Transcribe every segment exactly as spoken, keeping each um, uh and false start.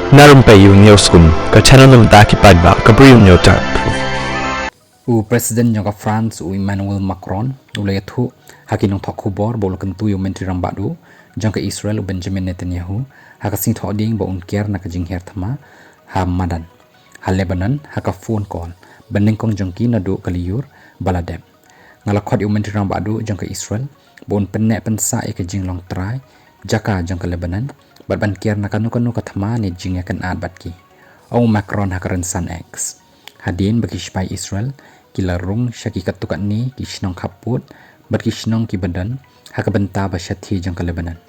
Na Rympei U News Kum, ka channel na bynta ki paidbah ka Bri U News Tap. U President jong ka France u Emmanuel Macron u la ïathuh ha ki nongthoh khubor ba u la kyntu ïa u Myntri Rangbah Duh jong ka Israel u Benjamin Netanyahu ha ka sngi Thohdieng ba un kiar na ka jinghiar thma ha madan ha Lebanon ha ka phone call banyngkong jong ki naduh ka lyiur ba la dep. Nga la khot ïa u Myntri Rangbah Duh jong ka Israel ba un pynneh pynsah ïa ka jinglong trai jaka jong ka Lebanon bad ban kiar na kano kano ka thma ne jingïakynad bad ki, ong u Macron ha ka rynsan X. Hadien ba ki shipai Israel ki la rung sha ki katto katne ki shnong khappud bad ki shnong kiba don ha ka bynta ba shathie jong ka Lebanon.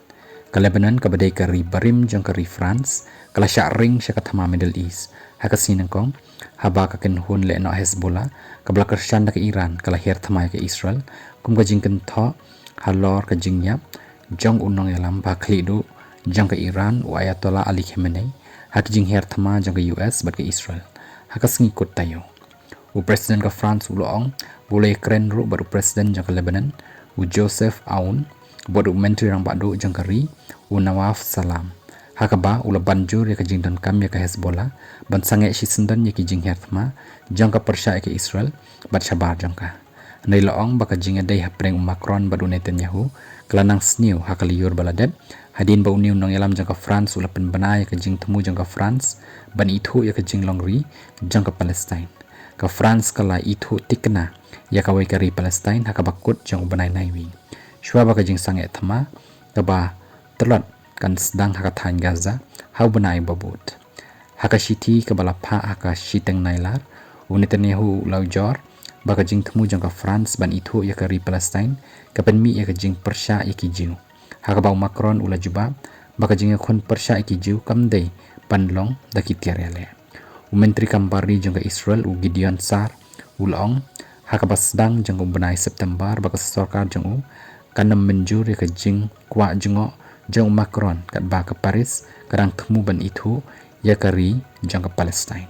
Ka Lebanon kaba dei ka ri barim jong ka ri France ka la shah ring sha ka thma Middle East ha ka sngi nyngkong haba ka kynhun lehnoh Hezbollah kaba la kyrshan da ka Iran ka la hiar thma ïa ka Israel kum ka jingkynthoh halor ka jingïap jong u nongïalam ba khlieh duh jong ka Iran u Ayatollah Ali Khamenei ha ka jinghiar thma jong ka U S bad ka Israel ha ka sngi kut taïew. U President ka France u la ong ba u la ïakren ruh bad u President jong ka Lebanon u Joseph Aoun bad u Myntri Rangbah Duh jong ka ri u Nawaf Salam ha kaba u la ban jur ïa ka jingdonkam ïa ka Hezbollah ban sangeh shisyndon ïa ki jinghiar thma jong ka pyrshah ïa ka Israel bad shabar jong ka. Hynrei la ong ba ka jingïadei hapdeng u Macron bad u Netanyahu ka la nang sniew ha ka lyiur ba la dep hadien ba une u nongïalam jong ka France u la pynbna ïa ka jingthmu jong ka France ban ithuh ïa ka jinglong ri jong ka Palestine. Ka France ka la ithuh thikna ïa kawei ka ri Palestine ha kaba kut jong u bnai Naiwieng shuwa ba ka jingsangeh thma kaba tlot kan sdang ha ka thaiñ Gaza ha u bnai ba bud. Ha ka shithi kaba la phah ha ka shiteng Nailar, u Netanyahu u la ujor ba ka jingthmu jong ka France ban ithuh ïa ka ri Palestine ka pynmih ïa ka jingpyrshah ïa ki Jiw, ha kaba u Macron u la jubab ba ka jingïakhun pyrshah ïa ki Jiw kam dei ban long da ki tiar ïaleh. U Myntri Kam Bar Ri jong ka Israel u Gideon Sa'ar u la ong ha kaba sdang jong u bnai September ba ka sorkar jong u kan ym mynjur ïa ka jingkwah jngoh jong u Macron katba ka Paris ka dang thmu ban ithuh ïa ka ri jong ka Palestine.